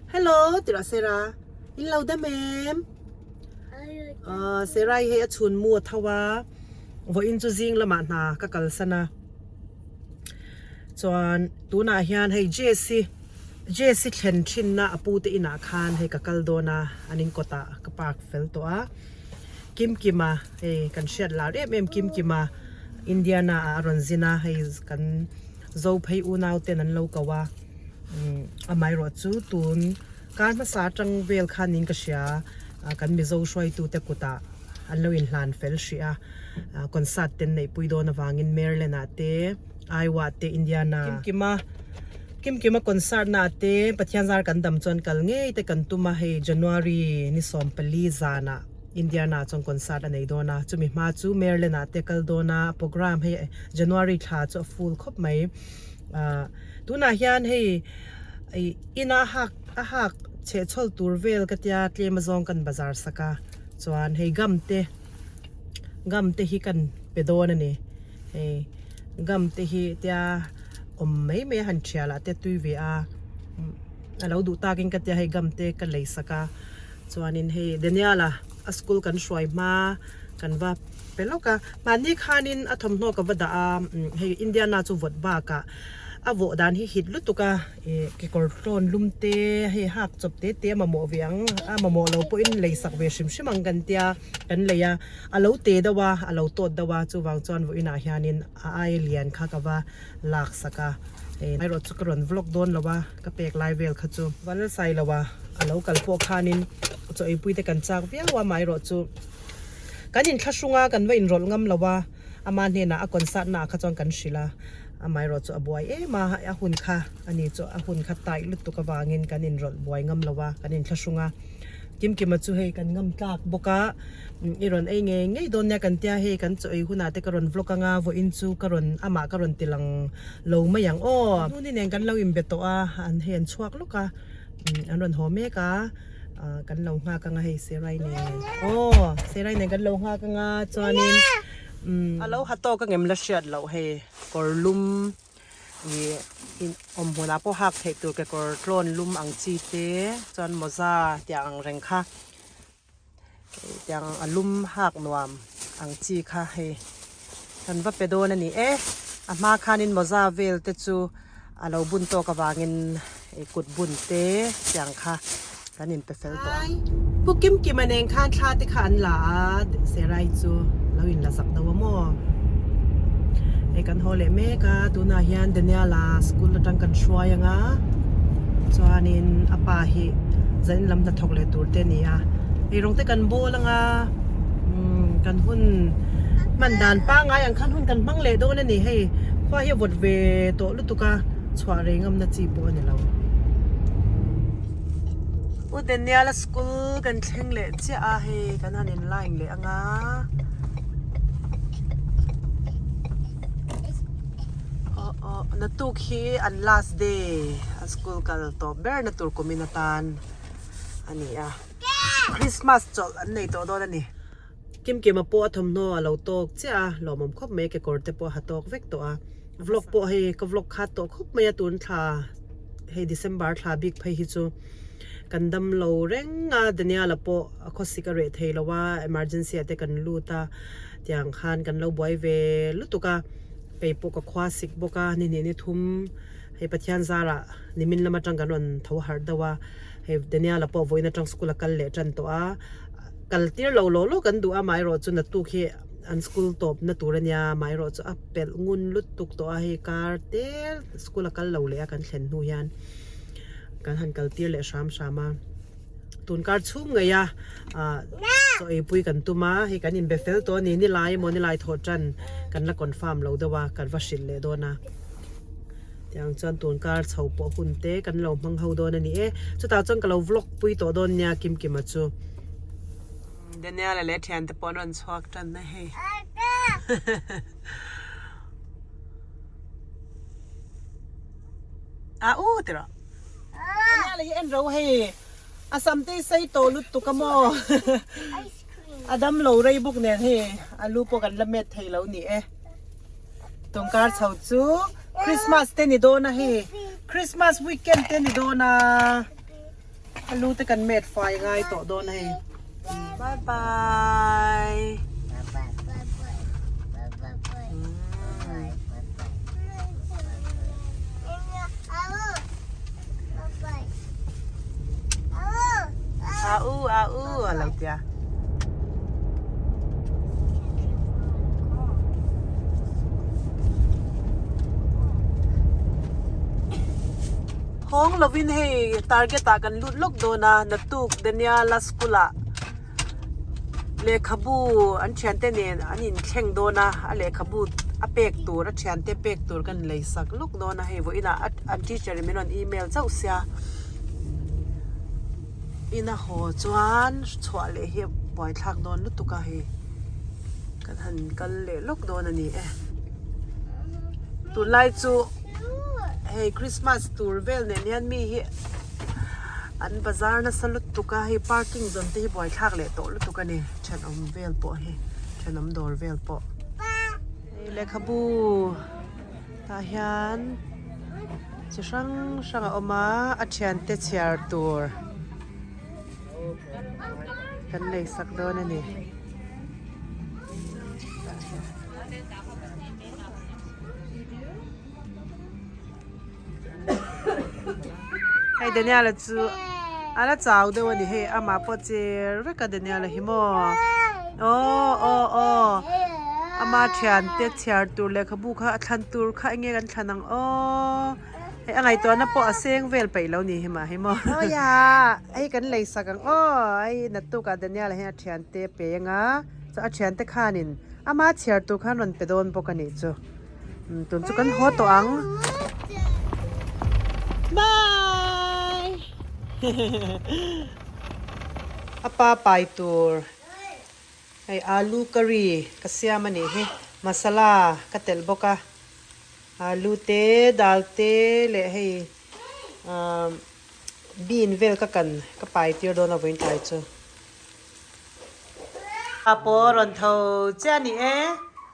Hello ti rawh Sarah in lo dam em? Aw Sarah hi hei a chhun mu a tho a vawiin chu zing lamah hna ka kalsan a chuan tunah hian hei Jess-i Jess-i thlen thinna a pu te inah khan hei ka kal dawn a an in kawtah ka park fel tawh a Kimkima hei kan hriat lar em em Kimkima Indiana ah a rawn zin a hei kan Zophei unau ten an lo ko a amaherawh chu tun kar hmasa atang vel khan in ka hria kan Mizo hruaitu te kutah an lo inhlan fel hrih a concert ten neih pui dawn avangin Maryland ah te Iowa te Indiana Kimkima Kimkima concert na te Pathian zar kan dam chuan kal ngei te kan tum a hei January ni 14 zanah Indiana chuan concert a nei dawn a, chumi hma chu Maryland ah te kal dawn a, program hei January thla chu a full khawp mai. Ahh tunah hian hei ih ina hak a hak chhehchhawl tur vel ka tia tlem azawng kan bazar sak a, chuan hei gum te gum te hi kan pe dawn a ni, hei gum te hi tia awm mai mai a han thial ah te tui ve a, a lo duh takin ka tia hei gum te ka lei sak a. Chuanin hei Daniel-a a school kan hruai hma kan va pe lawk a, mahni khanin a thawmhnaw ka va dah a, hei Indiana chu vawt bakah a vawh dan hi hit lutuk a, ih kekawr tlawn lum te hei hak chawp te te a mamawh ve ang, a mamawh lo pawhin lei sak ve hrim hrim ang kan tia kan lei a, a lo te deuh a, a lo tawt deuh a, chuvang chuan vawiinah hianin a ai lian kha ka va lak sak a, hei erawh chu ka rawn vlog dawn lo a. Ka pek lai vel kha chu va la sai lo a, a lo kal pawh khanin chaw eipui te kan chak viau a, amaherawh chu kan inthlahrung a, kan va inrawlh ngam lo a, ama hnenah a concert naah kha chuan kan hrilh a, amaherawh chu a buai em a, a hun kha ani chu a hun kha tight lutuk avangin kan inrawlh buai ngam lo a, kan inthlahrung a, Kimkima chu hei kan ngam tlak bawk a, i rawn ei ngei ngei dawn nia kan tia hei kan chaw ei hunah te ka rawn vlog anga vawiin chu ka rawn amah ka rawn ti lang lo mai ang aw. Nuni nen kan lo inbe tawh a, an hei an chhuak lawk a, an rawn haw mek a, kan lo nghak anga hei Serai nen aw Serai nen kan lo nghak anga chuanin a lo ha tawk angem la hriat loh hei kawr lum ih in awm hmunah pawh hak theih tur kekawr tlawn lum ang chi te chuan mawza tiang ang reng kha. Tiang a lum hak nuam ang chi kha hei kan va pe dawn a ni e. A hma khanin mawza vel te chu a lo bun tawk avangin kut bun te tiang kha kan inpe fel tawh a. Pu Kimkima nen khan thla te kha an la a, Serai chu lo inla zak deuh a maw. Hei kan haw leh mek a, tunah hian Daniel-a school atang kan hruai ang a, chuanin a pa hi zanin lam hnathawk leh tur te a ni a, eirawng te kan bawl ang a, umm kan hun hman dan pangngai ang khan hun kan hmang leh dawn a ni, hei khua hi a vawt ve tawh lutuk a, chhuah rei ngamna chi pawh a ni lo. U Daniel-a school kan thleng leh chiah a, hei kan han in line leh ang a. Aw aw naktuk hi an last day a school kal tawp ber na tur kumin atan a ni a Christmas chawlh an nei tawh dawn a ni. Kimkima pawh a thawmhnaw a lo tawk chiah a lawmawm khawp mai kekawr te pawh a ha tawk vek tawh a vlog pawh hei ka vlog khat tawh khawp mai a tun thla hei December thla bik phei hi chu. Kan dam lo reng a, Daniel-a pawh a khawsik a reh thei lo a, emergency ah te kan lut a, tiang khan kan lo buai ve lutuk a, kei pawh ka khua sik bawk a, ni hnih ni thum hei Pathian zarah nimin lam atang kan rawn tho harh deuh a, hei Daniel-a pawh vawiin atang school a kal leh tan tawh a, kal tir lo lo lo kan duh a, amaherawh chu naktuk hi an school tawp na tur a nia, amaherawh chu a pelh ngun lutuk tawh a, hei kar te school a kal lo leh a kan thlen hnu hian. Kan han kal tir leh hram hram a, tun kar chhung ngei a ah chaw ei pui kan tum a, hei kan inbe fel tawh a ni, nilai emaw nilai thawh tan kan la confirm lo deuh a, kan va hrilh leh dawn a, tiang chuan tun kar chho pawh hun te kan lo hmang ho dawn a ni e, chutah chuan ka lo vlog pui tawh dawn nia Kimkima chu. Daniel-a leh a thiante pawh an rawn chhuak tan a hei. A u ti rawh. Nia lei hi en ro hei. A sam te hi sei tawh lutuk a maw. A dam lo rei bawk nen hei a lu pawh kan la met thei lo ni e. Tawngkar chho chu Christmas te ni dawn a hei. Christmas weekend te ni dawn a. Alu te kan met fai ngai tawh dawn a hei. Bye bye. A u a u a lo tia. Hawng lovin hei target ah kan lut lawk dawn a naktuk Daniala school ah lehkhabu an thiante nen an inthleng dawn a a lehkhabu a pek tur a thiante pek tur kan lei sak lawk dawn a hei vawiinah an teacher in min rawn email chauh sia. Ina haw chuan chhuah leh hi a buaithlak dawn lutuk a hei kan han kal leh lawk dawn a ni e tunlai chu hei Christmas tur vel nen hian mi hi an bazar nasa lutuk a hei parking zawn te hi buaithlak leh tawh lutuk a ni thenawm vel pawh hi thenawm dawr vel pawh hei lehkhabu tah hian. Chi hrang hrang a awm a, a thiante chhiar tur kan lei sak dawn a ni. Hei Daniel-a chu a la chau deuh a ni hei amah pawh cher vek a Daniel-a hi maw aw aw aw ama thiante chhiar tur lehkhabu kha a thlan tur kha eng nge kan thlan ang aw hei a ngaihtuahna pawh a seng vel peih lo ni hi mah hi maw aw ya hei kan lei sak ang aw hei naktukah Daniel-a hian a thiante a pe ang a chuan a thiante khanin ama chhiar tur khan rawn pe dawn bawk a nih chu. Tun chu kan haw tawh ang. Bye! A pa pai tur hei alu curry ka siam a nih hi. Masala ka telh bawk a. Alu te, dal te leh hei bean vel ka kan ka pai tir dawn a vawiin tlai chu. Pa pawh rawn tho chiah a ni e.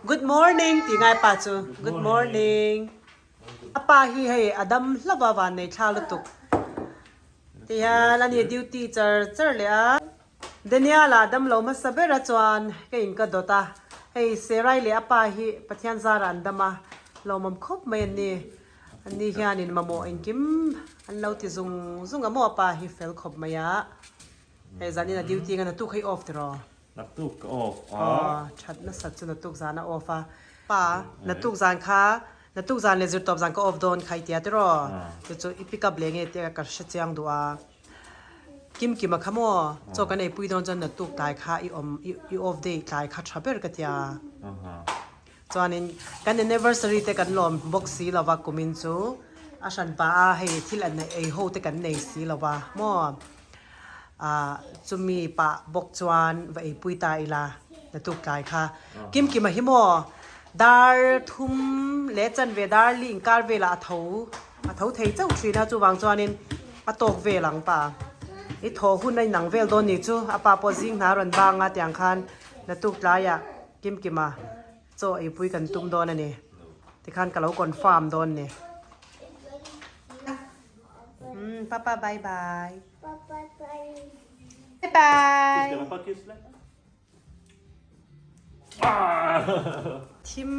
Good morning tih ngai pa chu. Good morning. A pa hi hei a dam hlauh a van nei thla lutuk. Tihian a ni duty char char leh a. Daniel-a dam lo hmasa ber a chuan ka in ka dawt a. Hei Serai leh a pa hi Pathian zara an dam a. Lawmawm khawp mai an ni. An ni hianin mamawh engkim an lo ti zung zung a maw a pa hi fel khawp mai a. Hei zanin a duty nga naktuk hei off tiraw? Naktuk ka off a. Aw that nasat chu naktuk zan a off a. Pa naktuk zan kha naktuk zan leh zirtawp zan ka off dawn kha i tia tiraw? Chu chu i pick up leh nge tia ka hre chiang duh a. Kimkima kha maw chaw kan eipui dawn chuan naktuk tlai kha i awm i off day tlai kha tha ber ka tia. Chuanin kan anniversary te kan lawm bawk si lo va kumin chu a hran pah a hei thil an ei ho te kan nei si lo va maw. Ah chumi pah bawk chuan va eipui ta ila natuk tlai kha Kimkima hi maw dar thum leh chanve dar li inkar velah a tho a tho thei chauh thin a chuvang chuanin a tawk vel ang pa i thaw hun a inang vel dawn ni chu a pa pawh zing hna a rawn bang a tiang khan natuk tlaiah Kimkima chaw eipui kan tum dawn a ni tikhan ka lo confirm dawn ni. Papa bye bye. Papa bye. Bye bye. Kiss papa kiss le. Thim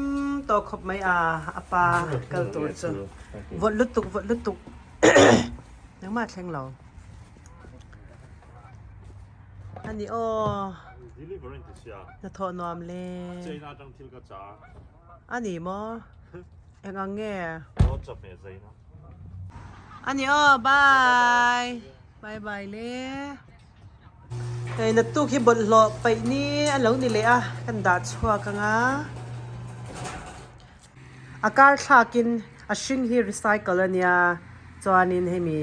to khop mai a apa kal tur chu. Vawt lutuk vawt lutuk. Nangmah thleng lo. Ani aw. Hnathawh nuam le. Ani maw? Eng ang nge? Ani aw bye. Bye bye le. Hei naktuk hi bawlhhlawh paih ni a lo ni leh a kan dah chhuak ang a. A kar thlakin a hring hi recycle a nia chuanin hemi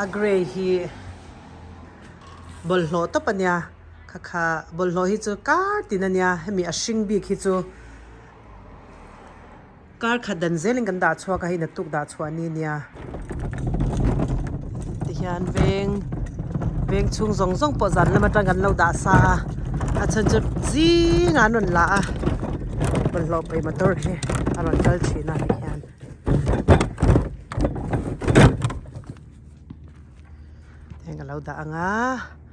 a grey hi bawlhhlawh tawp a nia. Kha kha bawlhhlawh hi chu kar tin a nia hemi a hring bik hi chu kar khat dan zelin kan dah chhuak a hei naktuk dah chhuah ni nia tihian veng veng chhung zawng zawng pawh zan lam atang kan lo dah sa a a chhan chu zingah an rawn la a bawlhhlawh paih motor hi a rawn kal thin a tihian. Heng a lo dah ang a.